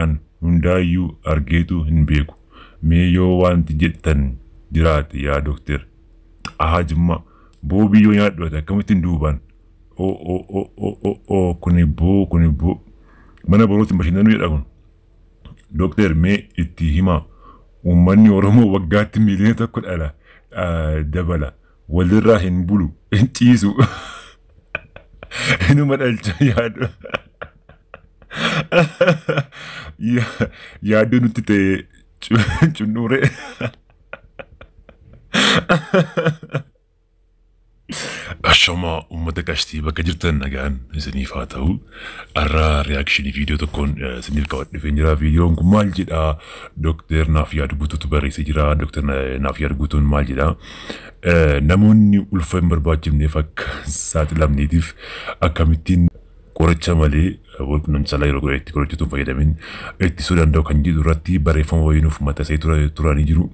An hundaayyuu argeetu hin beeku. Mee yoo wanti jettan jiraate yaa dookter. Xahaa Jimmaa. Boo biyyoo nyaadhu ati akkamittiin duubaan. O o o o o o kuni boo kuni boo. Mana borootiin bashannanuu jedha kun. Dookter mee itti himaa. Uummanni Oromoo waggaatti miiliyoona 1 dhala dabala. Walirraa hin bulu hin ciisu. Inuma dhalcha yaadu. Yaaddoo nutti ta'e cunnuure. Ashamaa uummata qashtii bakka jirtan nagaan isiniif haa ta'u. Har'a reaction viidiyoo tokkoon isiniif qabadhee dhufeen jira. Viidiyoon kun maal jedhaa? Dookter Naafyaad Guutuutu barreessee jira. Dookter Naafyaad Guutuun maal jedhaa? Namoonni ulfa hin barbaachifneef akka saaxilamneetiif akkamittiin qoricha malee walqunnamtii saalaa yeroo godhetti qoricha utuu hin fayyadamin ittisuu danda'u kan jedhu irratti barreeffama wayii nuuf maxxansee turanii jiru.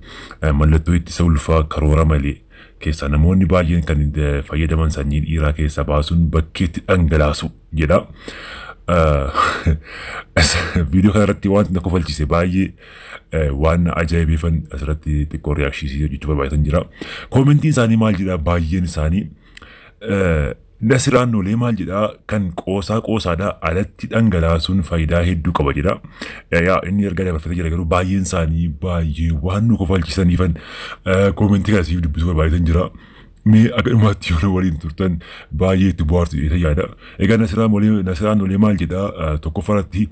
Mallattoo ittisa ulfaa karoora malee keessaa namoonni baay'een kan fayyadaman sanyii dhiiraa keessaa baasuun bakkeetti dhangalaasu jedha. Viidiyoo kanarratti wanti na kofalchiise baay'ee waan ajaa'ibeefan asirratti xiqqoo reaction hojjechuu barbaadan jira. Commentiin isaanii maal jedha baay'een isaanii Nasiraan Noolee maal jedhaa kan qoosaa qoosaadhaa alatti dhangalaasuun faayidaa hedduu qaba jedha. Yaa inni erga dabarfatee jira garuu baay'een isaanii baay'ee waan nu kofalchiisaniifan commentii kana siif dubbisuu barbaadan jira. Mee akka dhumaatti yoo waliin turtan baay'ee itti bohaartu jedhee yaada. Egaa Nasiraan Noolee maal jedhaa tokkoffaratti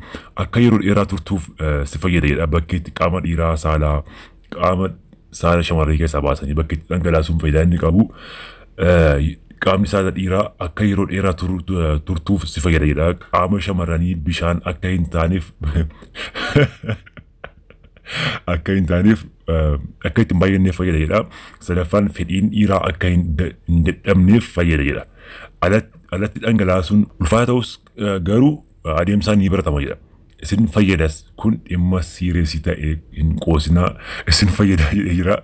akka yeroo dheeraa turtuuf si fayyada jedha bakkeetti qaama dhiiraa saalaa qaama saala shamarree keessaa baasanii bakkeetti dhangalaasuun faayidaa inni qabu. Qaamni saala dhiiraa akka yeroo dheeraa turtuuf si fayyada jedha. Qaama shamarranii bishaan akka hin taaneef akka hin taaneef akka ittiin baay'anneef fayyada jedha. Sadaffaan fedhiin dhiiraa akka hin dadhabneef fayyada jedha. Alatti dhangalaasuun ulfaataa ta'us garuu adeemsaan ni baratama jedha. Isin fayyadas kun dhimma serious ta'e hin qoosinaa isin fayyada jedhee jira.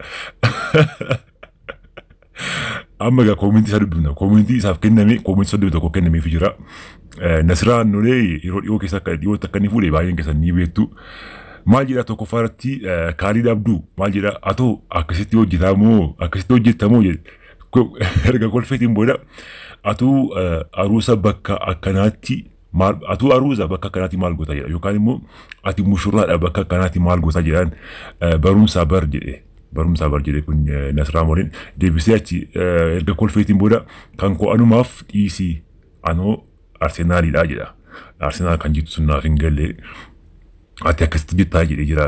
Amma egaa commentii isaa dubbifna. Commentii isaaf kenname commentii 31 kennameefii jira. Nasiraan Noolee yeroo dhiyoo keessa akka dhiyootti akka inni fuudhe baay'een keessan ni beektu. Maal jedhaa tokkoffaa irratti Kaalid Abduu maal jedhaa atoo akkasitti hojjetaa moo akkasitti hojjetta moo jedhe. Erga kolfeetiin booda atuu aruusa bakka akkanaatti maal atuu aruusa bakka akkanaatti maal goota jedha yookaan immoo ati mushurraadha bakka akkanaatti maal goota jedhaan barumsaa bar jedhe. Barumsaa bar jedhe kun Nasraa Mooliin deebisee achi erga kolfeetiin booda kan koo anumaaf dhiisii anoo Arsenaaliidha jedha. Arsenaal kan jettu sun naaf hin galle. Ati akkasitti hojjettaa jedhee jira.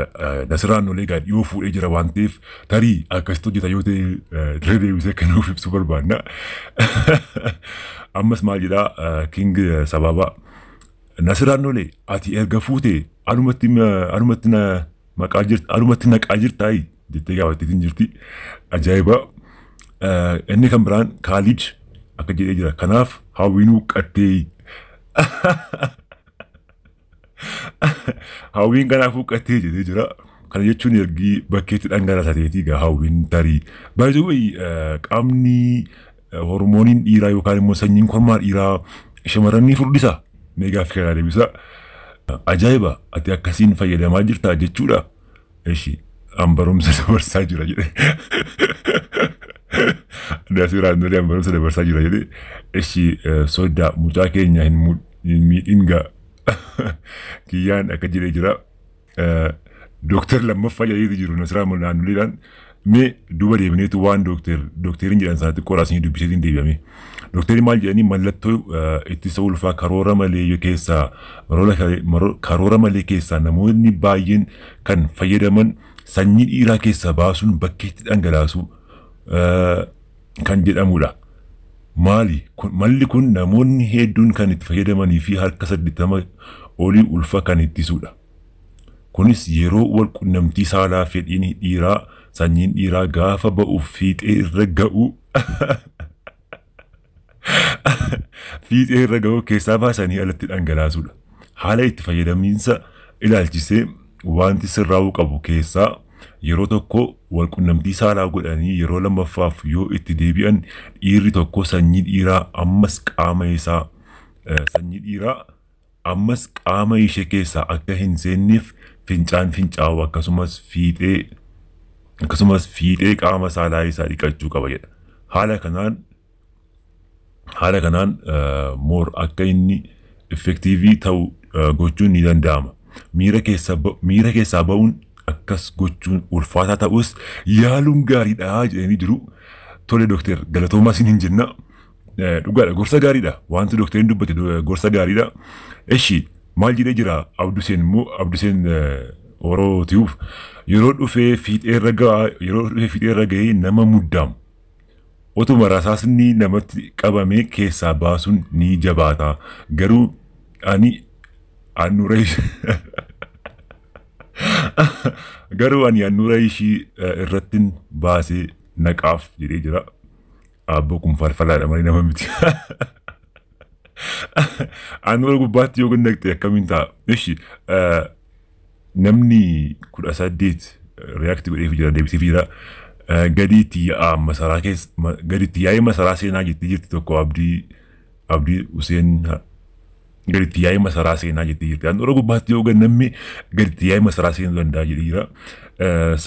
Nasraan Noolee egaa dhiyoo fuudhee jira waan ta'eef tarii akkasitti hojjeta yoo ta'e irra deebisee akka nuuf ibsuu barbaanna. Ammas maal jedhaa King Sababa. Nasraan Noolee ati erga fuute anumatti anumatti na maqaa jirta anumatti naqaa jirtaayi jettee gaafatteetiin jirti. Ajaa'iba. Inni kan biraan Kaalid akka jedhee jira. Kanaaf hawwiinuu qattee. Hawwiin kanaafuu qattee jedhee jira. Kana jechuun ergi bakkeetti dhangalaasaa ta'eeti egaa hawwiin tarii. Baay'ee qaamni hormooniin dhiiraa yookaan immoo sanyiin kormaa dhiiraa shamarran ni furdisa. Mee gaaffii kanaa deebisa. Ajaa'iba ati akkasiin fayyadamaa jirta jechuudha. Eshi an barumsa dabarsaa jira jedhe. Nasiraan Noolee an barumsa dabarsaa jira jedhe. Eshi soddaa mucaa keenya hin miidhin gaa. Kiyyaan akka jedhee jira. Dooktar lammaffaa jedheeti jiru Nasiraan Naannoleedhaan. Mee duuba deebineetu waan dookteriin jedhan sana xiqqoodhaa isinii dubbiseetiin deebi'ame. Dookteriin maal jedhanii mallattoo ittisa ulfaa karoora malee keessaa karoora malee keessaa namoonni baay'een kan fayyadaman sanyii dhiiraa keessaa baasuun bakkeetti dhangalaasuu kan jedhamudha. Maali? Malli kun namoonni hedduun kan itti fayyadamanii fi harka 80 olii ulfa kan ittisudha. Kunis yeroo wal qunnamtii saalaa fedhiin dhiiraa sanyiin dhiiraa gaafa ba'uuf fiixee irra ga'u fiixee irra ga'u keessaa baasanii alatti dhangalaasudha. Haala itti fayyadamiinsa ilaalchisee wanti sirraa'uu qabu keessaa yeroo tokko wal qunnamtii saalaa godhanii yeroo lammaffaaf yoo itti deebi'an dhiirri tokko sanyii dhiiraa ammas qaama isaa sanyii dhiiraa Ammas qaama ishee keessaa akka hin seenneef fincaan fincaa'u akkasumas fiixee qaama saalaa isaa dhiqachuu qaba jedha. Haala kanaan more akka inni effective ta'u gochuun ni danda'ama. Miira keessaa ba'uun akkas gochuun ulfaataa ta'us yaaluun gaariidha jedhanii jiru. Tole dookter, galatoomaa siin hin jenna. Dhugaadha, gorsa gaariidha. Wanti dookteriin dubbate gorsa gaariidha. Eshi, maal jedhee jira Abduseen immoo? Abduseen Orootiif yeroo dhufee fiixeerra ga'ee nama muddaamu. Otuma rasaasni namatti qabamee keessaa baasuun ni jabaata. Garuu ani handhuura ishii irrattin baasee naqaaf jedhee jira. Abboo, kun falfalaadha malee nama miti. Handhuura gubbaatti yoo naqxe akkamiin ta'a? Ishi, namni 18 react godheef jira, deebisiif jira. Gadiitti yaa'aa masaraa keessa, gadiitti yaa'ee masaraa seenaa jettee jirti tokko. Abdii Useen gaditti yaa'ee masaraa seenaa jettee jirti. Handhuura gubbaatti yoo namni gaditti yaa'ee masaraa seenuu danda'a jedhee jira.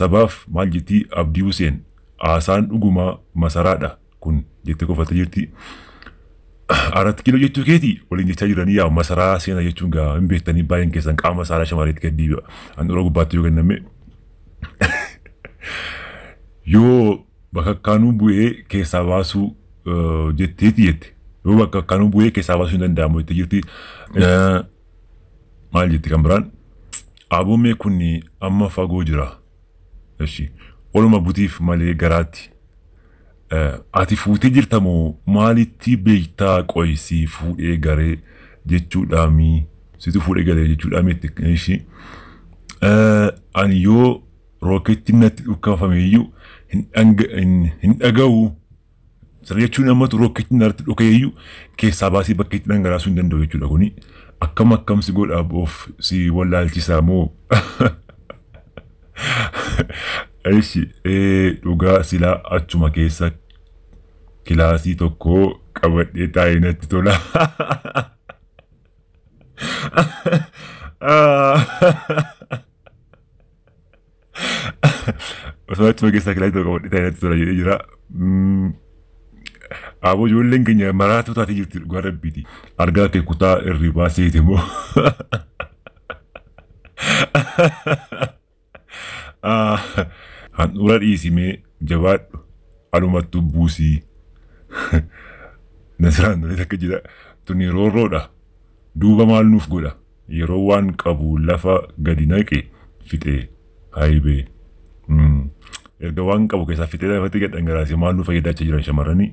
Sabaaf maal jetti Abdii Useen? Haasaan dhugumaa masaraadha kun jettee qofattee jirti. Arat kiiloo jechuu keeti waliin jechaa jiranii. Yaa, masaraa seenaa jechuun gaa hin beektanii baay'een keessan, qaama saalaa shamareetti gad deebi'a. Handhuura gubbaatti yoo kenname. Yoo bakakkaanuu bu'ee keessaa baasuu jetteeti jette. Yoo bakakkaanuu bu'ee keessaa baasuu hin danda'amu jettee jirti. Maal jetti kan biraan? Aboomee kun amma fagoo jira. Eshi, oluma butiif malee garaatti. Ati fuutee jirta moo maalitti beektaa? Qoysii fuudhee garee jechuudhaami, situ fuudhee garee jechuudhaami itti. Eshi, ani yoo rooketti natti dhukkafame iyyuu hin dhaga'u. Sana jechuun ammatu rooketti natti dhuka'e iyyuu keessaa baasee bakka itti dhangalaasuu hin danda'u jechuudha kuni. Akkam akkam si godha, of si wallaalchisaa moo? Eshi, dhugaa silaa achuma keessa kilaasii tokko qabadhee taa'ee natti tola. Osoo achuma keessa kilaasii tokko qabadhee taa'ee natti tola jedhee jira. Aboo, ijoolleen keenya maraatuu taatee jirti dhugaa rabbiiti. Argaa kee, kutaa hirribaa seete moo? Handhuura dhiisimee jabaadhu, alumattuu buusii. Nasiraan tolee takka jira. Tuni roorroodha. Duuba maal nuuf godha? Yeroo waan qabu lafa gadi naqe fixee haayibee. Erga waan qabu keessaa fixee lafatti gad dhangalaasee maal nu fayyadaa jiran shamarranii?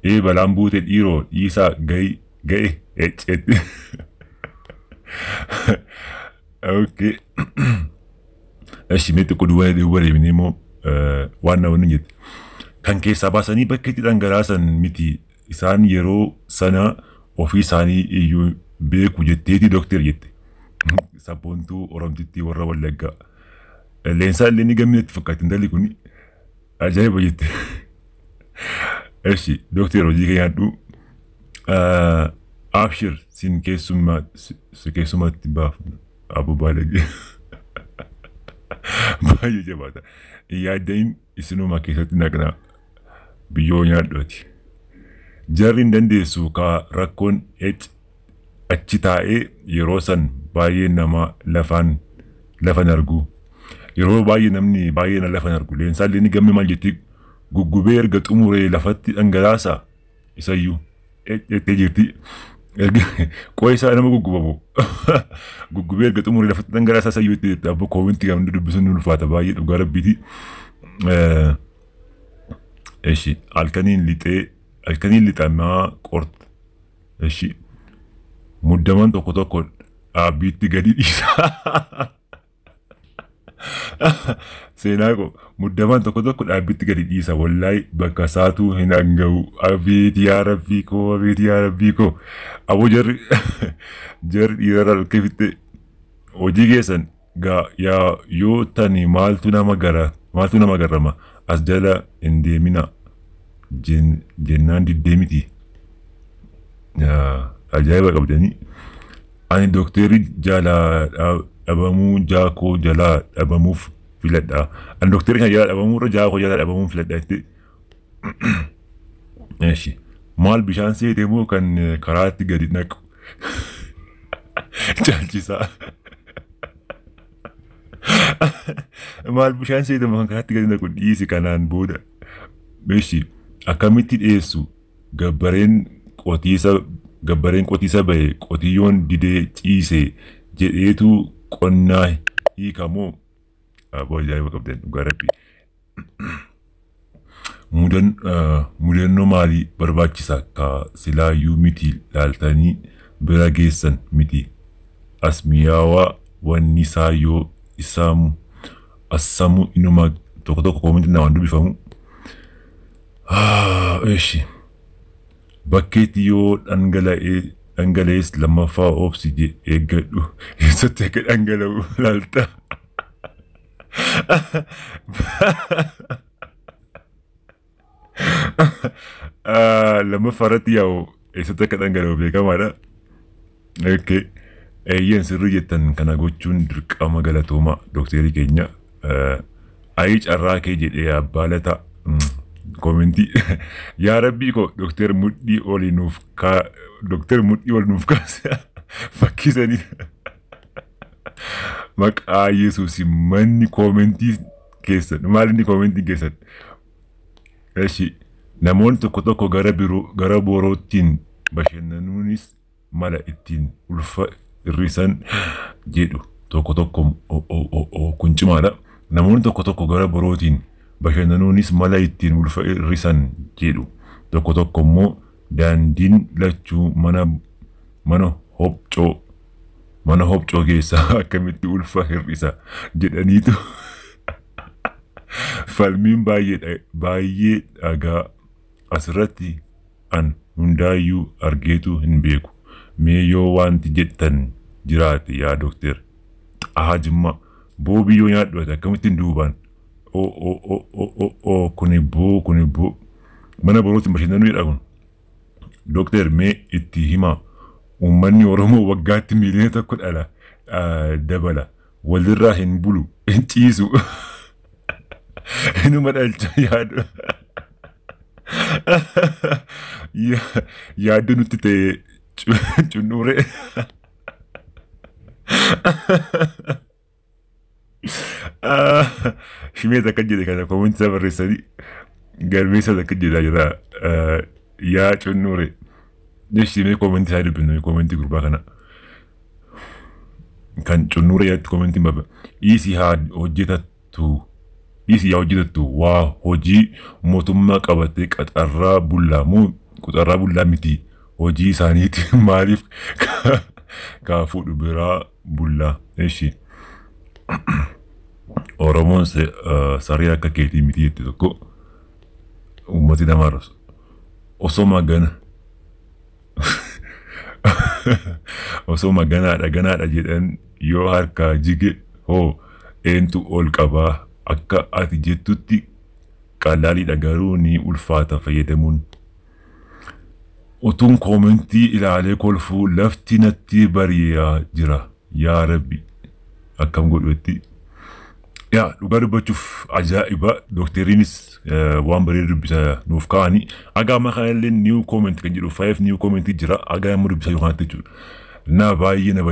Ee, balaan buute dhiiroo, dhiisaa ga'e ecceetti. Okay. Eshi, mee xiqqoo duuba duuba deebinee immoo waan namoonni jette. Kan keessaa baasanii bakka itti dhangalaasan miti, isaan yeroo sana ofii isaanii iyyuu beeku jetteeti dookter jette. Sabboontuu Oromtittii warra Wallaggaa. Leensaa illee ni gammina itti fakkaatti intalli kun, ajaa'iba jette. Eshi dookter, hojii kee nyaadhu. Abshir, sin keessummaa si keessumatti baafna. Abu Baalagee. Baay'ee jabaata. Yaadda'in, isinuma keessatti naqna, biyyoo nyaadhooti. Jarri hin dandeessu kaa, rakkoon achi taa'ee yeroo san baay'ee nama lafaan lafan argu. Yeroo baay'ee namni baay'ee na lafan argu. Leensaan ni gamme maal jetti? Guggubee erga xumuree lafatti dhangalaasa isayyuu jettee jirti. Erga qo'a isaa nama guggubamu. Guggubee erga xumuree lafatti dhangalaasa isayyuu jettee jirti. Abboo, comment gamni dubbisuun ni ulfaata baay'ee dhugaa rabbiiti. Eshi, halkaniin lixee halkaniin lixamaa qorta. Eshi, muddaman tokko tokko dhaabbiitti gadi dhiisa. Seenaa koo, muddaman tokko tokko dhaabbiitti gadi dhiisa, wallaahi bakka isaatuu hin hanga'u. Abeet yaa rabbii koo, abeet yaa rabbii koo. Aboo, jarri dhiirarraa dhukkee fixxe hojii keessan gaa. Yaa, yoo tani maaltu nama gara, maaltu nama garrama? As jala hin deemina jennaan diddee miti. Ajaa'iba qabdanii. Ani dookterii jalaa dhabamuu jaakoo jalaa dhabamuuf filadha. Ani dookterii kana jalaa dhabamuu irra jaakoo jalaa dhabamuun filadha jettee. Eshi. Maal bishaan seete moo kan karaatti gadi naqu? Caalchisaa. Maal bishaan seete moo kan karaatti gadi naqu dhiisi kanaan booda. Eshi. Akkamitti dhiyeessu? Gabbareen qotiisa bahe qotiyyoon didee ciise jedheetu qonnaa hiikamoo? Aboo, ajaa'iba qabdan, dhugaa rabbi. Mudannoo maalii barbaachisa ka silaayyuu miti laaltanii bira geessan miti. Asmiyaawaa wanni isaa yoo isaamu assamu inuma tokko tokko koomentii namaan dubbifamu. Eshi. Bakkeetti yoo dhangala'ees lammaffaa obsi eeggadhu, eessatti akka dhangala'u laalta. Lammaffaa irratti yaa'u eessatti akka dhangala'u beekamaadha. Okay. Eeyyeen, sirrii jettan, kana gochuun dirqama, galatooma dookterii keenya. Ayii carraa kee jedhee abbaa lataa. Koomentii yaa rabbii koo, dookter mudhii olii nuuf kaa, dookter mudhii ol nuuf kaase fakkisanii maqaa Yesuus. Manni koomentii keessan maal inni koomentii keessan? Eshi, namoonni tokko tokko gara biroo gara boroottiin bashannanuunis mala ittiin ulfa hir'isan jedhu tokko tokko. Kun cimaadha. Namoonni tokko tokko gara borootiin bashannanuunis mala ittiin ulfa hir'isan jedhu. Tokko tokko immoo daandiin lachuu mana hobcoo keessaa akkamitti ulfa hir'isa jedhaniitu falmiin baay'ee dhagaa asirratti an hundaayyuu argeetu hin beeku. Mee yoo wanti jettan jiraate yaa dookter Xahaa Jimmaa. Boo, biyyoo nyaadhu ati akkamittiin duubaan. O o o o o o, kuni boo, kuni boo mana borootiin bashannanuu jedha kun. Dookter, mee itti himaa, uummanni Oromoo waggaatti miiliyoona 1 dhala dabala, walirraa hin bulu, hin ciisu, inuma dhalcha. Yaadu yaaddu nutti ta'e cunnuure. Shimeet akka jedhe kana koomentii isaa barreessanii galmeessa akka jedhaa jira yaa cunnuure. Shimee koomentii isaa dubbifnu, koomentii gurbaa kana. Kan cunnuure yaatti koomentiin baba. Dhiisii haa hojjetattu. Dhiisii haa hojjetattu, waa hojii mootummaa qabatee qaxarraa bullaa moo qaxarraa bullaa miti, hojii isaaniiti, maaliif kaa fuudhu biraa bullaa. Eshi. Oromoon saree akka keetii miti jette tokko uummati nama arrabsu. Osoma ganaadha ganaadha jedhan yoo harkaa jige hoo eentu ol qabaa? Akka ati jettutti qalaaliidha, garuu ni ulfaata fayyadamuun. Utuun koomentii ilaalee kolfuu lafti natti bari'aa jira, yaa rabbi akkam godhutti. Yaa, dhugaa dubbachuuf ajaa'iba, dookteriinis waan bareedu dubbisa nuuf kaa'anii. Aga ammaa kanallee new comment kan jedhu five new comment jira, aga amma dubbisa yookaan jechuudha. Na baay'ee na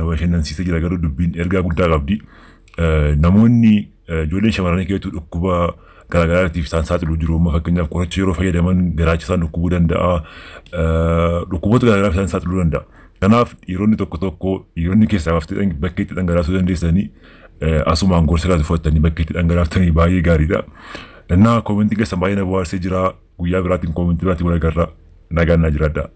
bashannansiisee jira, garuu dubbiin ergaa guddaa qabdi. Namoonni ijoolleen shamarranii keessattuu dhukkuba garaagaraatiif isaan saaxilu jiru. Amma fakkeenyaaf qoricha yeroo fayyadaman garaacha isaan dhukkubuu danda'a. Dhukkuboota garaagaraaf isaan saaxiluu danda'a. Kanaaf dhiironni tokko tokko, dhiironni keessaa baftee bakkeetti dhangalaasuu dandeessanii, asumaan gorsa irraa fudhatanii bakkeetti dhangalaaftanii baay'ee gaariidha. Innaa koomentii keessan baay'ee na bohaarsee jira. Guyyaa biraatiin koomentii biraatiin wal agarra. Nagaan naa jiraadhaa.